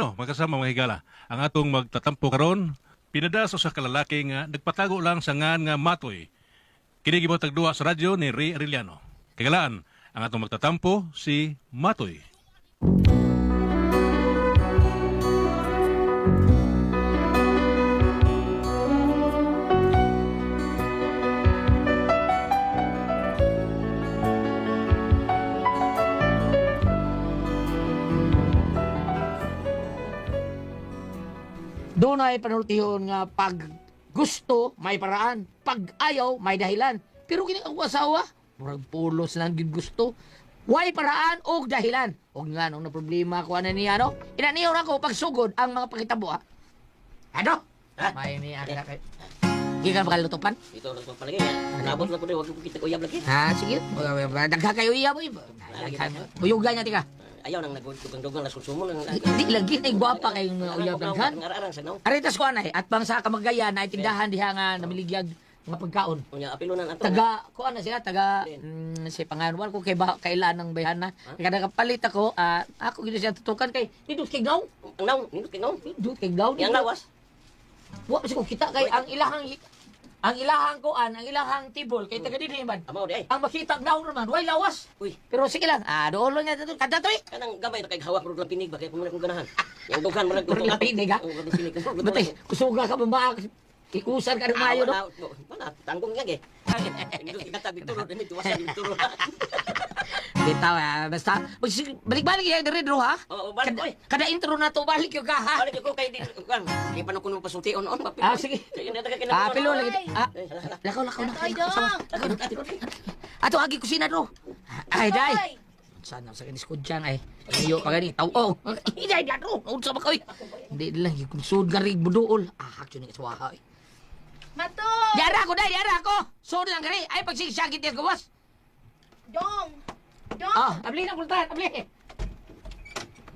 Ninyo, magkasama mga higala, ang atong magtatampo karon pinada sa usa ka lalaki nga nagpatago lang sa ngan nga matoy. Kini gibuhatag duha sa radyo ni Ray Arellano. Kagalaan, ang atong magtatampo si Matoy. Doon ay panultihon nga pag gusto, may paraan. Pag ayaw, may dahilan. Pero kini ang asawa, murag pulos lang gyud gusto. Way paraan og dahilan. Og nga nung na problema ko ana niya no. Inaniyo ra ko pagsugod ang mga pangitabo ha. Ano? May ni ana kay. Gikan ba kalutupan? Ito lang palagi. Nabot lang ko rin, wag ko kita uyab lagi. Ha, sige. Dagha kayo iya boy. Daghan. Uyugan niya tika. Ayaw nang nagdugang-dugang las konsumo nang Di lagi na gwapa kayo nga uyab daghan. Arang sa naw. Aritas ko anay at bang sa kamagayan na itindahan diha nga namiligyan nga pagkaon. Unya apilo nan ato. Taga ko ana sila taga si panganwal ko kay ba kailan ng bayhana. Kada kapalit ako, ako gid siya tutukan kay nindot kay gaw. Ang naw, nindot kay naw. Nindot kay gaw. Yang lawas. Wa pa ko kita kay ang ilahang kuan, ang ilahang tibol kay taga dinhi man. Amaw di ay. Ang makita gaw naman, way lawas. Uy, Pero sige lang, doon lang nga kada to eh. kanang gamay ra kay hawak rog lang pinig ba kay kumuna kong ganahan. Yang dughan murag Murag lang pinig, ha? Oh, murag pinig. Batay, kusuga ka ba ba? Ikusan ka ng mayo no? Wala, tanggong nga ge. Nindot kay kata bituro, dimi tuwasan bituro. Bitaw, basta balik-balik yan diri dro ha. Oo, balik Kada, oy. kada intro na to balik yung ka ha. Balik ko kay di kan. Di pa no kuno pasulti on on. Ah, sige. Ah, pilo lagi. Ah, lakaw lakaw na. Ay, dong. Ato agi kusina dro. Ay, day. Sana sa kinis ko dyan ay. Iyo pa gani taw. Iday da dro. Unsa ba koy? Hindi lang kusud gari buduol. Ah, hakyo ni kaswaha ay. Mato! Yara ko day, yara ko. Sud lang gari. Ay pagsigsagit niya gawas. Dong! Dong! Ah, abli na pultahan, abli.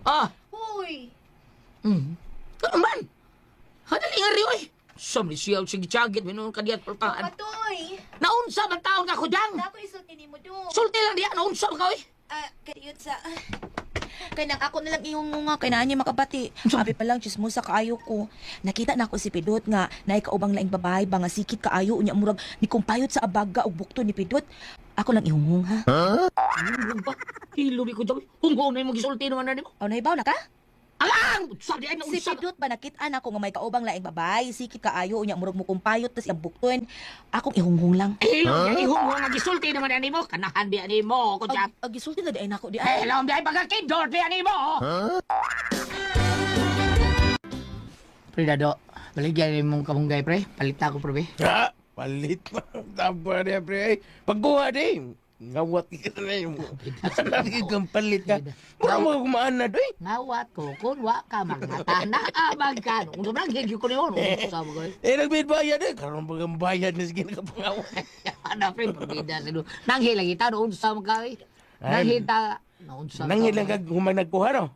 Ah, Huy! Ano man? Hadali nga rin, oy. Sa man siya, sige tiyagit, minuon ka diyan pultahan. Matoy! Naunsa man taon ka kudang. Na ako isulti ni mo, Dong. Sulti lang diyan, naunsa man ka, oy. Ah, kayot sa... Kay nang ako na lang iyong nga kay naa niya makabati. Abi pa lang chismosa kaayo ko. Nakita na ako si Pidot nga naay kaubang laing babae ba nga sikit kaayo unya murag ni kumpayot sa abaga og bukto ni Pidot. Ako lang ihunghung ha. Ano ba? Hilo ni kudang. Hungho na yung magisulti naman na nimo. Aw nahibaw na ka? Alang! Sa diyan, Si naunsa. Pidot ba nakit-an ako nga may kaubang laing babae, sikit kaayo unya murag mo kumpayot tas iyang bukton. Akong ihunghung lang. Hilo niya, ihungho nga gisulti naman na nimo. Kanahan diyan nimo, kudang. Ag, ag gisulti na di ay nako di ay. Hello, diyan pagkakindor diyan nimo. Pre, Dado, baligyan mong kamunggay, pre. Palita ko, pre. Ha? Palit pa. Tama niya, pre. Ay, pagkuha din. Ngawat ka na yung... Lagi kang palit ka. Mura mo kumaan na doy. Ngawat ko kung wa ka mangata na amag ka. Nung sobrang gigil ko niyon. Unsa mo ko. Eh, nagbayad eh. Karoon pa kang bayad na sige nakapangawat. Ana pre, pabida sa do. Nanghi lagi ta noon sa mga kay. Nanghi ta noon sa. Nanghi lang kag humang nagkuha, no?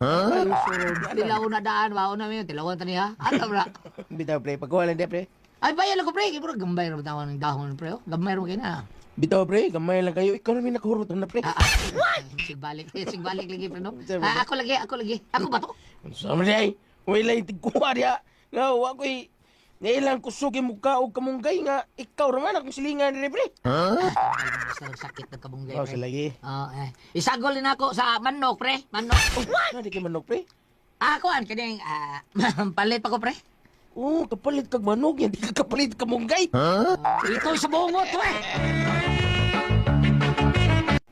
Tilaw na daan wa na mi tilawan ta niya. Ano bra? Bitaw, pre. Pagkuha lang di, pre. Ay bayan lang ko pre, kay murag gambay ra tawon ng dahon pre. oh. Gamay ra kay na. Bitaw, pre. Gamay lang kayo. Ikaw namin nakahurot na, pre. Ah, ah. Sigbalik, sigbalik lagi pre no. Ah, ako lagi, ako lagi. Ako ba to? Sama niya, eh. Wala yung tigkuha diya. Nga, wa ko'y... Nailang kusog yung mukha o kamunggay nga. Ikaw naman akong silingan rin, pre. Ay, basta ang sakit ng kabunggay Oh, pre. sa lagi. Oh, eh. Isagol din ako sa manok pre, manok. Ano di kay manok, pre? Ako an kaning palit pa ko pre. Oh, kapalit kag manok yan. Di ka kapalit kamunggay. Ito sa bungot to eh.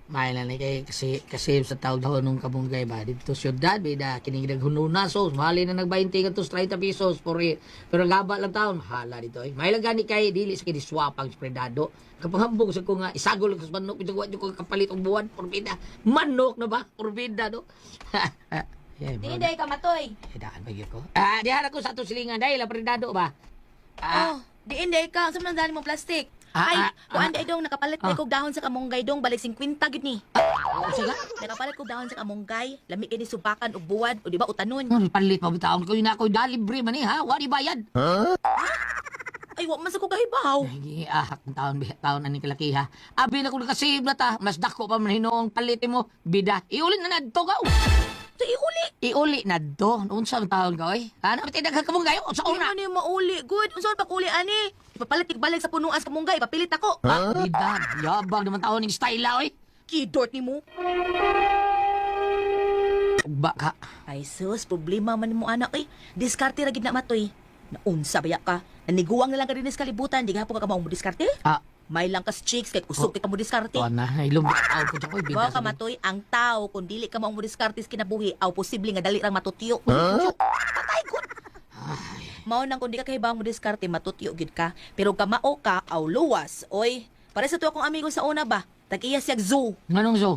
May lang ni kay kasi kasi sa tawag daw nung kabunggay ba dito siyudad bida kining naghununa so mahali na nag 20 kadto 30 pesos por pero gaba lang taon mahala dito eh. May lang gani kay dili sa kini swap ang spreadado kapanghambog sa ko nga isagol ko sa manok bitaw wa ko kapalit og buwan por bida manok na ba por bida no. Yeah, Di day ka matoy. Daan ba gyud ko? Ah, diha ra ko sa atong silingan dahil la predado ba? Ah, Oh, diin day ka. Sa man dali mo plastic. Ah, Ay, ah, kuan ah. day dong nakapalit Ah. na kog dahon sa kamunggay dong balik 50 gyud ni. Unsa ka? Nakapalit kog dahon sa kamunggay, lami kay ni subakan og buwad o di ba utanon. Ano, palit pa bitaon ko yun ako dalibre man eh ha, wari bayad. Ay, wa man sa ko kahibaw. Ay, ah, kung taon taon ani kalaki ha. Abi na ko nakasave na ta, mas dako pa man hinuong palit mo, bida. Iulin na nadto ka. So iuli. Iuli na do. Unsa ang taon ka oy? Ano bitay daghang kamunggay sa Di una. man yung mauli. Good. Unsa man pag-uli ani? Ipapalit balik sa punuan sa kamunggay. Ipapilit ako. Ah, bida. Yabang naman taon ning style oy. Kidort ni mo. Ugba ka. Ay sus, problema man mo anak eh. Diskarte ra gid na matoy. Naunsa baya ka? Naniguang na lang ka dinis kalibutan, di gihapon ka kamaong mo diskarte? Ah, May lang kas chicks kay kusog kay ka mo diskarte. tuan na. Ilong taon ko oy bida. Wa ka matoy ang tao kung dili ka maong mo diskarte sa kinabuhi, aw posible nga dali rang matutyo. Patay gud. Mao nang kung di ka kahibang mo diskarte, matutyo gid ka. Pero kamao ka aw luwas, oy. Para sa tuwa kong amigo sa una ba? Tag-iya siya zoo. Nganong so?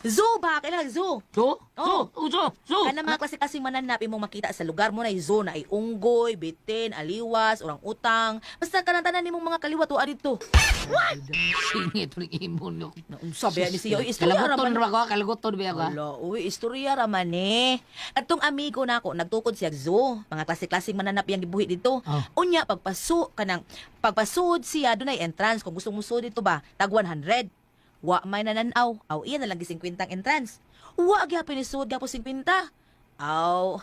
Zoo ba? Kailangan zoo. So? Oh. So? So? So? Kana mga klase-klaseng mananap imong makita sa lugar mo na zona ay unggoy, bitin, aliwas, orang-utang. Basta kanang tanan nimong mga kaliwat wa didto. Singit ring imo no. Naunsa ba ni siya? Oy, istorya ra Kalaguton man. ra ko, kalaguton ba ako? Ala, uy, istorya ra man eh. Atong amigo nako nagtukod siya zoo. Mga klase-klaseng mananap yang gibuhi dito. Oh. Unya pagpaso kanang pagpasud siya dunay entrance kung gusto mo sud dito ba, tag 100. Wa may nananaw. Aw iya na lang gi 50 ang entrance. Wa gyapon ni sud gyapon 50. Aw,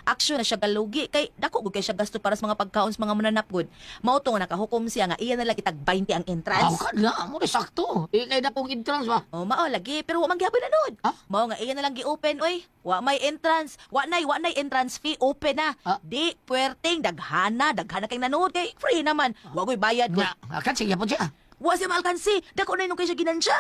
action na siya galugi kay dako gud kay siya gasto para sa mga pagkaon sa mga mananap gud. Mao to nga nakahukom siya nga iya na lang itag 20 ang entrance. Aw ka na, mo ni sakto. Eh kay na kong entrance ba? Oh, mao lagi pero wa man gyapon nanood. Ah? Mao nga iya na lang gi-open oy. Wa may entrance, wa nay entrance fee, open na. Ah? Di puwerteng daghana, daghana kay nanood kay free naman. Wa koy bayad. Nga, akan sige po siya. Wa siya maalkansi. Dako na nung kay siya ginansya.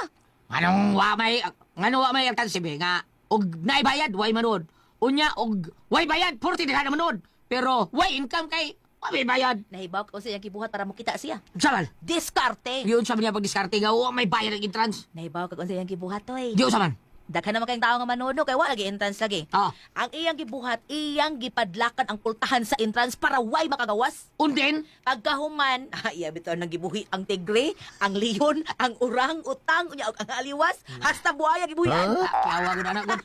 Anong wa may ngano wa may alkansi be nga og naibayad way manood. Unya og way bayad 40 na manood. Pero way income kay wa may bayad. Nahibaw ko sa iyang gibuhat para mokita siya. Saman, Diskarte. yun sa niya pagdiskarte nga wa may bayad ang entrance. Nahibaw kag unsa iyang gibuhat oy. Di usaman. Daghan naman kayong tao nga manood no, kay wa lagi entrance lagi. Ah, Ang iyang gibuhat, iyang gipadlakan ang pultahan sa entrance para way makagawas. unden Pagkahuman, iya bitaw nang gibuhi ang tigre, ang leon, ang orang, utang, unya og ang aliwas, hasta buhaya gibuhian. Ah, kiawa gud anak gud.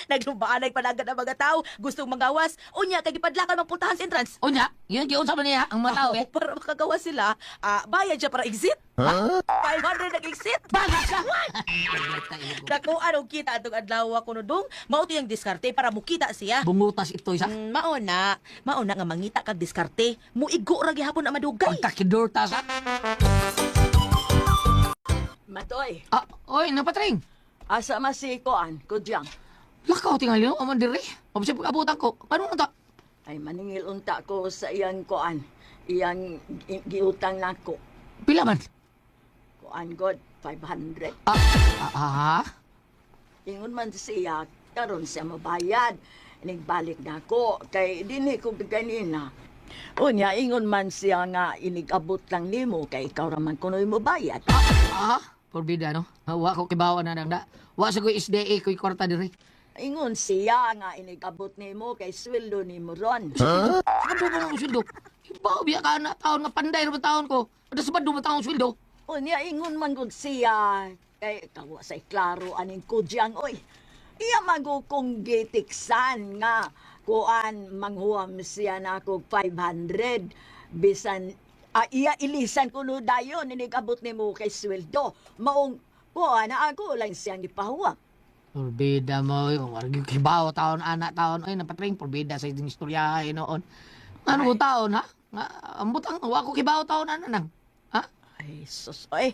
Naglumbaan ay panagan ang mga tao, gustong magawas, unya kay gipadlakan ang pultahan sa entrance. Unya, yun giunsa man niya ang mga tao eh. Para makagawas sila, bayad siya para exit. 500 nag-exit. Bagas ka. Dako anong kita atong adlaw kuno dong, mao to yung diskarte para mukita siya. Bungutas ito isa. Mao na, mao na nga mangita kag diskarte, muigo ra gihapon ang madugay. Pagkakidurta sa. Matoy, Ah, oy, napatring. asa man si Kuan, Kudyang. Lakaw tingali no, aman diri. Mabisag pag-abutan ko. Ano na ta? Ay maningil unta ko sa iyang Kuan, iyang giutang nako. Pila man? Kuan god, 500. Ah, ah, ah. Ingon man siya, karon siya mabayad. Inigbalik nako kay dinhi ko ganina. Unya ingon man siya nga inigabot lang nimo kay ikaw ra man kunoy mo bayad. Ah, porbida no. Ah, wa ko kibawa na nang da. Wa sa ko SDA ko'y kwarta diri. Ingon siya nga inigabot nimo kay sweldo nimo ron. Ano ba ang sweldo? Ibaw biya ka na taon nga panday ra ba taon ko. Ada sa bado ba taong sweldo? Unya ingon man gud siya kay kawa say klaro aning kudyang oy. Iya man gud kong gitiksan nga kuan manghuam siya nako 500 bisan iya ilisan kuno dayon inigabot nimo kay sweldo maong kuan na ako lang siyang gipahuam. Porbida mo, yung argyong kibaw taon, anak taon, ay napatring, porbida sa inyong istorya, ay noon. Ano ko taon, ha? Nga, ambot ang, wa ko kibaw taon, ana nang. Ha? Ay sus oy.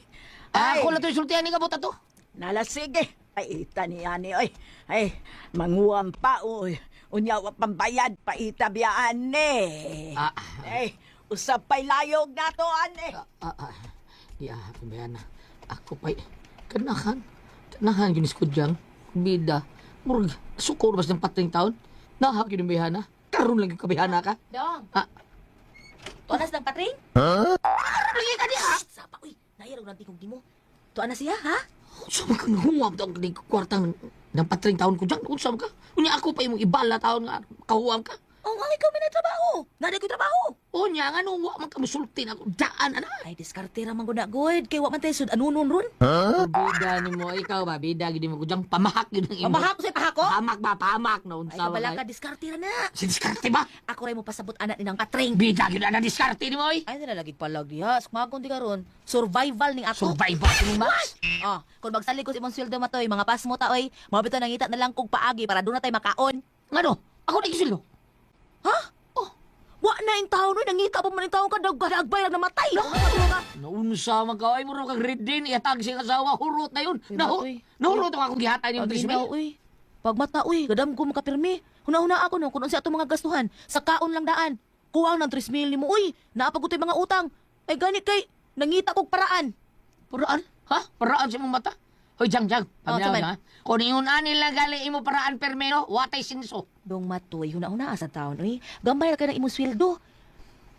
Ah, Ay, ako lang ito yung sultihan ni kabot ato. nala sige. Ay ita ni ani oy. Ay manguam pa oy. Unya wa pambayad paita biya ani. Ah, Ay usab pa'y layog nato ani. ah, ah, di ah, kumbayan na. Ako pa'y, kanahan, kanahan yun iskudyang, bida, murag, sukor bas ng patring taon. Nahak yun yung bihana. Karoon lang yung kabihana ka. Dong, Ah, tuanas ng patring? karoon lagi ka niya. Sapa uy, nayaraw ng tingog nimo. Tuan na siya, ha? Unsa man kang huwam taon ka kwartang ng patring taon ko dyan? Unsa man ka? Unya ako pa imong ibala taon nga kahuwam ka. Oh, nga ikaw may trabaho. Naday ko trabaho. Unya nga nung wa man ka musulti na ako daan ana. Ay, diskarte ra man gud na good. Kay wa man tayo sud anunon ron. Bida nimo ikaw ba bida gid mo kudyang pamahak gid ang imo. Pamahak sa pahako. Pahamak ba pahamak no Ay, unsa ba? kabala ka, diskarte ra na. Si diskarte ba? Ako ray mo pasabot anak ni nang patring. Bida gid ana diskarte nimo oy. Ay, nalalagi palag diha. Sumagong di karon. Survival ning ako. Survival ni Max. Ah, kung magsalig ko sa imong sweldo matoy, mga pasmo ta oy, mao bitaw nangita na lang kog paagi para doon na tayo makaon. Ngano? Ako na gisullo. Ha? Oh. Wa na in taon oy, nangita pa man in taon ka dagbagbay lang namatay. Naunsa man ka ay muro kag red din ihatag sa asawa hurot na yun. Uy, Nahu Matoy. nahurot ang akong gihatag nimo Paginaw, 3,000. uy. Pagmata, uy, gadam ko makapirmi. Huna-huna ako no, kung unsa atong mga gastuhan. Sa kaon lang daan. Kuwang ng 3 mil nimo, uy. Naapagutoy mga utang. Ay gani kay nangita kog paraan. Paraan? Ha? Paraan sa imong mata? Hoy, Jang, Jang. Oh, Paminaw saman. na. Kung ingon ani lang gali imo paraan permeno, watay sinso. Dong matoy, huna-huna sa taon, uy. Gamay ra kay ng imong sweldo.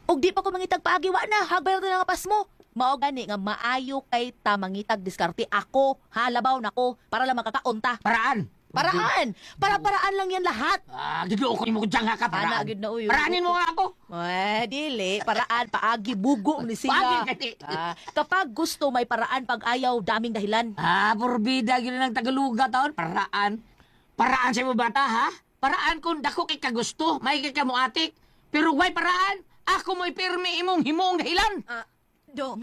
Og di pa ko mangitag paagi, wa na. Hagbay ra nga pasmo. Mao gani nga maayo kay ta mangitag diskarte ako, ha, labaw nako para lang makakaon ta. Paraan. Paraan. Para paraan lang yan lahat. Ah, gidlo ko nimo Jang ha ka paraan. Ana, gid na, uy. Paraanin mo nga ako. Eh, dili. Paraan, paagi, bugo ni sila. Paagi, kati. Ah, kapag gusto, may paraan. Pag ayaw, daming dahilan. Ah, porbida gid ng Tagaluga taon. Paraan. Paraan sa imo bata ha? Paraan kung dako kay kagusto, may kay kamuatik. Pero way paraan. Ako mo'y pirmi imong himong dahilan. Ah, dong.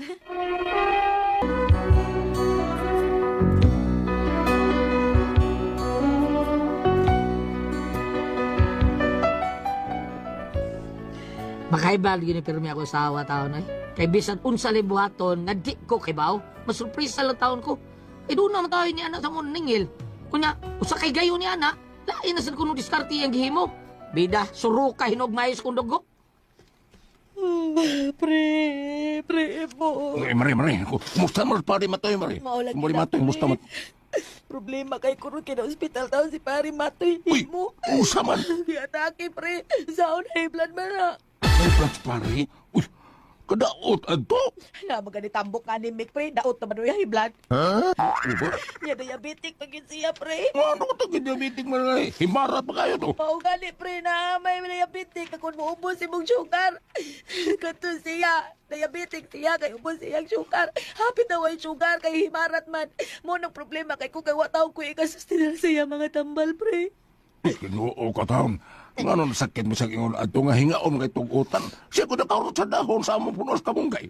Makaibal gini pirmi ako sa awa taon ay. Kay bisan unsa lay buhaton nga di ko kibaw, masurpresa lang taon ko. E doon naman tayo ni anak sa mong ningil. Kunya, usa kay gayo ni anak, lain na sad kuno diskarte ang gihimo. Bida, suro ka hinog mais kung dugo. Pre, pre mo. Eh, Mare, Mare, kumusta mo pare Matoy, Mare? Mao lagi Mare na, Matoy, kumusta man? Problema kay kuron kay na ospital taon si pare Matoy. Uy, usa man. Giatake pre. Saon high blood man na. May plans pare. Uy, kadaot adto. Na magani tambok ka ni Mick pre. Daot naman uy high blood. Uba? Nya diabetic pa gid siya pre. Ano ko to diabetic man ay? Himarat pa kayo to. Mao gani pre na may diabetic akon moubos imong sugar. Kato siya, diabetic siya kay ubos iyang sugar. Hapit na way sugar kay himarat man. Mo nang problema kay kung kay wa taw ko ikasustinar siya mga tambal pre. Uy, Ginoo ka taon. Ngano nasakit mo sa ingon adto nga hingaon kay tugutan. Siya ko nakaurot sa dahon sa among punos kamunggay.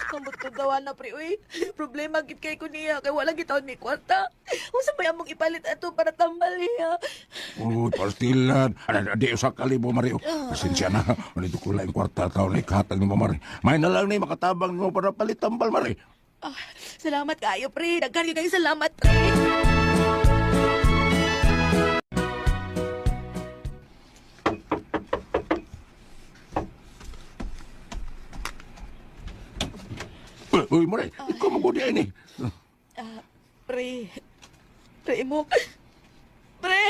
Kamot ko gawa na pre uy. Problema gid kay ko niya kay wala gid taon mi kwarta. Unsa may among ipalit ato para tambal niya? Uy, pastilan. Ano, di usa kalibo, Mario. Pasensya na. Ano ito ko lang kwarta taon ay kahatag ni mo, Mari. May na lang ni makatabang mo para palit tambal, Mari. Ah, salamat kayo pre. Daghan gyud kayo salamat pre. Uy, uy, Mari, ikaw mo ay ni. Pre. Pre mo. Pre!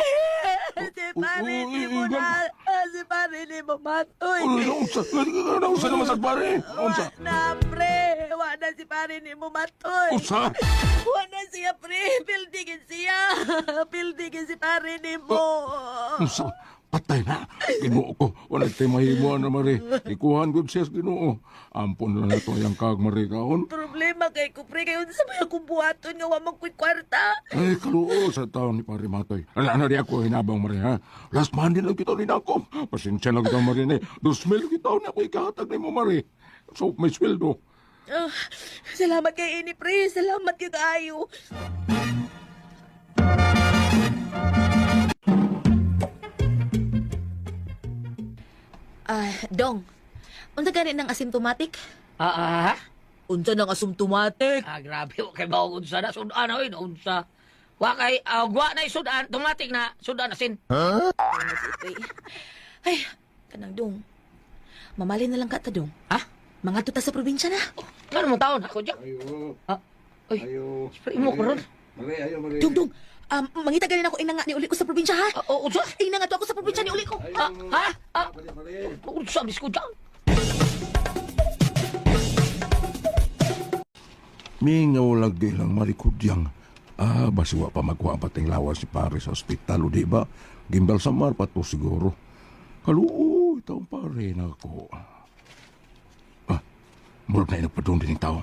Si pare uy, ni mo uy, na. Ah, si pare ni mo matoy. Uy, naunsa, naunsa naman sa pare. Unsa? Wa na, pre. Wa na si pare ni mo matoy. Usa? Wa na siya, pre. Buildingin siya. Buildingin si pare ni mo. Unsa? Patay na. Ginoo ko. Wala tayo mahimuan na, Mari. Ikuhan ko siya sa Ginoo. Ampon lang na ito ang kag, Mari, kaon. Problema kay ko, pre. Kayo sa mga kumbuhaton nga wa man ko'y kwarta. Ay, kaluo sa taon ni Pare Matoy. Ala na di ako hinabang, Mari, ha? Last Monday lang kita rin ako. Pasensya lang kita, Mari, ni. 2,000 kita na ako ikahatag ni mo, Mari. So, may sweldo. Ah, salamat kay ini, pre. Salamat kay kaayo. Ah, dong. Unsa gani nang asymptomatic? Ah, ah, ha? Unsa nang asymptomatic? Ah, grabe wa kay bawog unsa na sudan oy, unsa. Wa kay ah, wa na sudan, automatic na sudan asin. Ay, kanang dong. Mamalin na lang ka ta dong. Ha? Mga tuta sa probinsya na. Ngano mo taon ako Jang? Ayo. Ah, uy. Ayo. Pre mo karon. Mari, ayo, Mari. Dong, dong. Mangita ganin ako ina nga ni uli ko sa probinsya ha. Ah, oh, unsa? Ina nga to ako sa probinsya ni uli ko. Ah, ha? Ah, Mari, Mari. unsa bis ko Jang? Mingaw lagi lang marikudyang. Ah, basi wa pa magkuha ang pating lawas si pare sa ospital o di ba? Gimbal sa mar pa to siguro. Kaluoy taong pare na ako. Ah, murag na inagpadung din yung tao.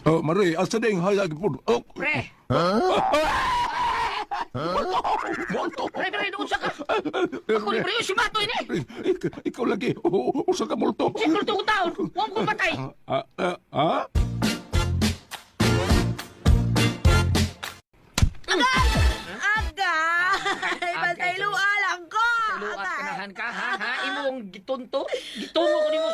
Oh, Marie, asa ding hayag po? Oh, Pre! Multo! Pre, pre, unsa ka? Ako ni pre, si Matoy ni. Ikaw lagi. Usa ka multo. Si multo ko taon. Wa mo ko patay. Ah, ah, ah? Agay! Bantay lualang ko! Luat kanahan ka, ha? Ha? Imong gitunto? Gitungo ko nimo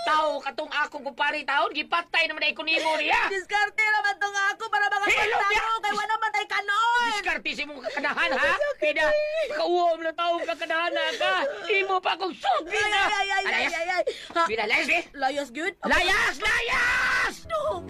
tao katong akong kumpare taon gipatay naman ay ko nimo niya. Diskarte naman tong ako para mga Hello, pagtao kay wala man tay kanon. Diskarte sa imong kakanahan, ha? Pida, kauwom na taong kakanahan na ka. Imo pa akong sugi Ay, na. ay, ay, ay, ay, ay. Ha? Pida, layas, be. Layas gyud? Layas, layas! No.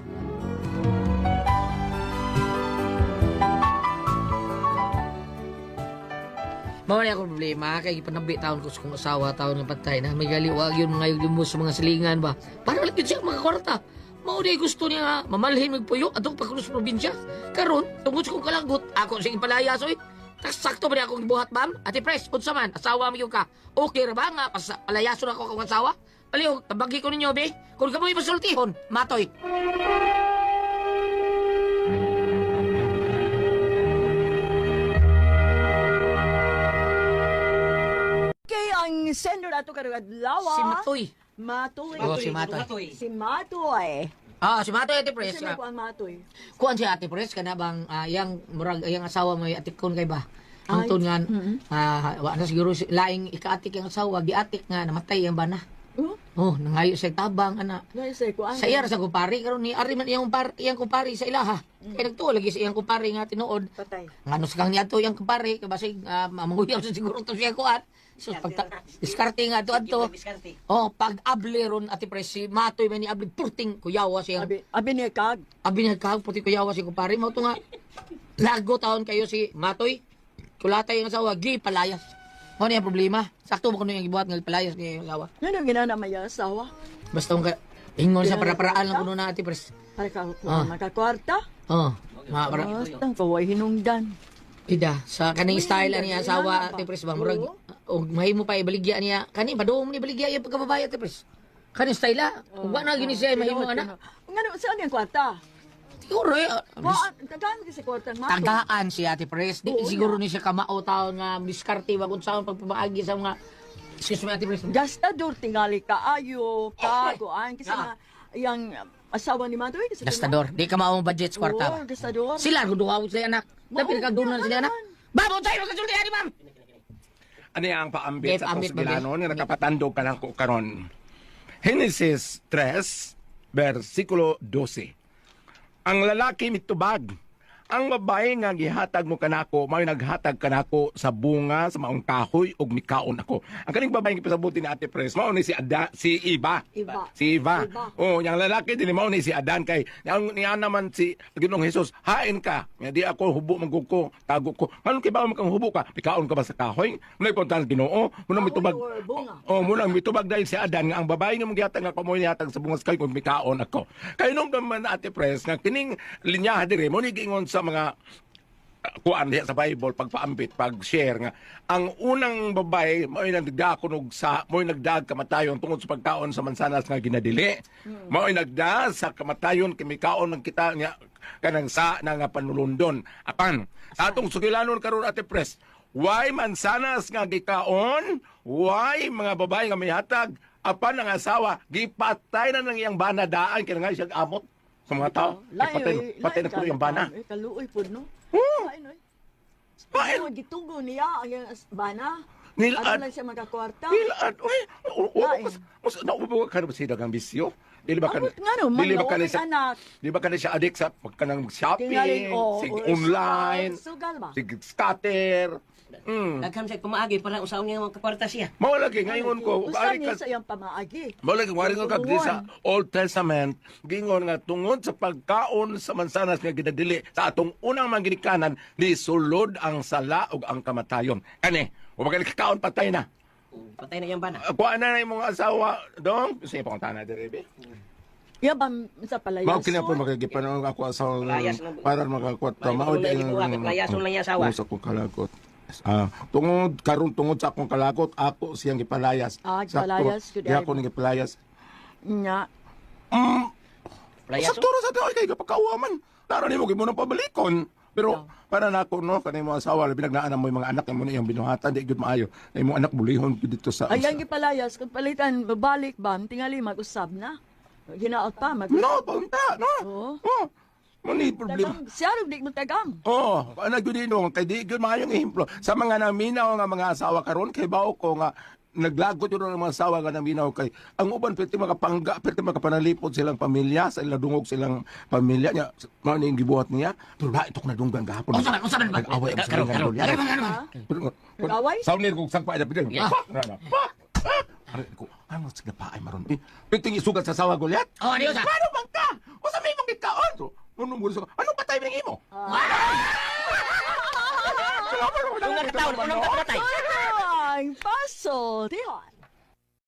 Mawala akong problema kay gipanabi taon ko sa kong asawa taon nga patay na may galiwag yun mga yun mo sa mga silingan ba. Para lang yun siya mga kwarta. Mao day gusto niya nga mamalhin magpuyo atong pagkulos probinsya. Karon tungod sa kong kalagot ako siyang ipalayas oy. Tas sakto ba niya akong gibuhat ma'am? Ate Pres, unsa man asawa mo ka. Okay ra ba nga pas palayason ako akong asawa? Palihog, tabagi ko ninyo be. Kung kamoy masultihon, matoy. Kay ang sender ato karong adlaw. Si Matoy. Matoy. Oh, si Matoy. Si Matoy. Ah, si Matoy Ate Pres. Kasi may kuan Matoy. Kuan si Ate Pres kana bang yang murag yang asawa mo atikon kay ba? Ang Ay, tun nga wa na siguro laing ikaatik ang asawa, giatik nga namatay ang bana. Oh, Oh, nangayo sa tabang ana. na sa kuan. Sa iya ra sa kumpare karon ni ari man iyang kumpare, iyang kumpare sa ilaha. Kay nagtuo lagi sa iyang kumpare nga tinuod. Patay. Ngano sa kang niadto iyang kumpare kay basig manguyab sa siguro to siya kuan. So pagta diskarte nga ato adto. Diskarte. Oh, pag able ron Ate Pres si Matoy man ni able purting kuyawa siyang Abi abi ni kag. Abi niya ka, puti kuyawa si kumpare mo ito nga. Lago taon kayo si Matoy. Kulatay ang asawa, gi palayas. Mo niya problema. Sakto mo kuno yung gibuhat nga palayas ni asawa. Ngano ginana may asawa? Basta kung ka ingon sa para-paraan lang kuno na Ate Pres. Para ka Ah. kuan makakwarta. Oh, mga para Basta kaway hinungdan. ida sa kaning style ani asawa Inana ba? Ate Pres ba murag Oo. og mahimo pa ibaligya niya kani padung ni baligya yung pagkababae Ate Pres. Kaning style ah. Ug wa na gini siya mahimo ana. Ngano saan yung kwarta? Siguro eh. Wa tagaan kasi kwarta ng Matoy. Tagaan si Ate Pres. Di, Oo, siguro ni siya kamao taon nga diskarte ba kung saan pagpamaagi sa mga. Excuse me, Ate Pres. Gastador tingali kaayo ka kuan kasi Ah. nga yang asawa ni Matoy kasi Gastador. Di ka mao ang budget sa kwarta. Oo, ba? gastador. Sila kung duha sila anak. Dapat Mao, ka dunan sila anak. naman. Babo tayo makasulti ani ma'am. Ano ang paambit Get sa atong ambit, babe. sugilanon nga nakapatandog ka lang ko karon. Genesis 3, versikulo 12. Ang lalaki mitubag. Ang babae nga gihatag mo kanako, mao'y naghatag kanako sa bunga sa maong kahoy ug mikaon ako. Ang kaning babae nga gipasabuti ni Ate Pres, mao ni si Ada, si Iba. Iba. Si Iba. Iba. Oh, yang lalaki din mao ni si Adan kay yang niya naman si Ginoong Hesus, hain ka. Nga di ako hubo manggug ko, tago ko. Nganong kay ba kang hubo ka? Mikaon ka ba sa kahoy? Muna'y puntahan Ginoo, munang Kahoy mitubag. or bunga? Oh, munang mitubag dahil si Adan nga ang babae nga mong gihatag nga kamoy nihatag sa bunga sa kahoy kung mikaon ako. Kay nung naman Ate Pres nga kining linyaha dire mo ni giingon sa mga kuan diha sa Bible pagpaambit pag-share nga ang unang babae mao'y nagdakon og sa mao'y nagdag kamatayon tungod sa pagkaon sa mansanas nga ginadili, mao'y nagda sa kamatayon kay mikaon ng kita nga kanang sa na nga panulundon. Apan sa atong sugilanon karon Ate Pres, why mansanas nga gikaon, why mga babae nga mihatag, apan ang asawa gipatay na ng iyang bana daan kay nga siya amot sa mga tao. Gipatay patay na kuno iyang bana. Eh, kaluoy pod no. Oo. Lain oy. Lain. Oo, gitugo niya ang iyang bana. Nilad. Aron lang siya magakwarta. Nilaan, uy, Lain. mas naubo ka na ba siya dagang bisyo? Dili ba ka Amot nga no, dili ba ka na man, siya, anak. di ba ka na siya adik sa pagkanang shopping, Tingaling, oo, sig or online, sugal ba? sig scatter. Daghan siya pamaagi para usaon niya mga kwarta siya. Mao lagi ngayon ko, Usa ari niya ka sa iyang pamaagi. Mao lagi wari ko kag di sa Old Testament, gingon nga tungod sa pagkaon sa mansanas nga ginadili sa atong unang mga ginikanan, ni sulod ang sala ug ang kamatayon. Kani, wa ba kakaon patay na. Patay na iyang bana. Kuha na na imong asawa, dong. Sige, pangunta na diri, be. Iya ba sa palayason? Mao kini po makikipan ako sa Layas na- para makakwat May mao tulong na gibuhat, layason lang niya asawa. Tungod sa akong kalagot. Ah, tungod karon tungod sa akong kalagot ako siyang gipalayas. Ah, Sakto, gipalayas, good Di ako ay. ning gipalayas. Nya. Layason. Sakto ra sa tao kay kapakauwa man. Tara nimo gimo nang pabalikon. Pero para nako no kanay mo asawa labi nagnaan mo yung mga anak mo iyang binuhatan di gyud maayo. Ay mo anak bulihon gyud dito sa Ay, ang gipalayas, kung palitan, babalik ba, tingali, mag-usab na. Ginaot pa, mag-usab. No, paunta, no. Oo. Oh. Mo ni problema. Tagam, siya rin, di mo tagam. Oo, oh, ano gyud ino kay di gyud maayong ehemplo sa mga naminaw nga mga asawa karon kay bao ko nga naglagot yun ang mga asawa nga naminaw kay ang uban perti makapangga perti makapanalipod silang pamilya sa ilang dungog silang pamilya niya mao ni gibuhat niya pero ba ito ko nadunggan gahapon. Unsa man, unsa man ba? Nag-away ang Karon, silang karon, karon. Nag-away? Sa unir kong sangpa na pidel. Pak! Rana, Pak! Ah! Aray ko, ano sa pa ay maron. Eh, piting isugat sa sawa Goliath. Oh, di usa. Ano bang ka? Usa may imong gikaon? So, ano mo sa Anong patay ning imo? Unang kataon, unang kapatay. Ang paso, tihon.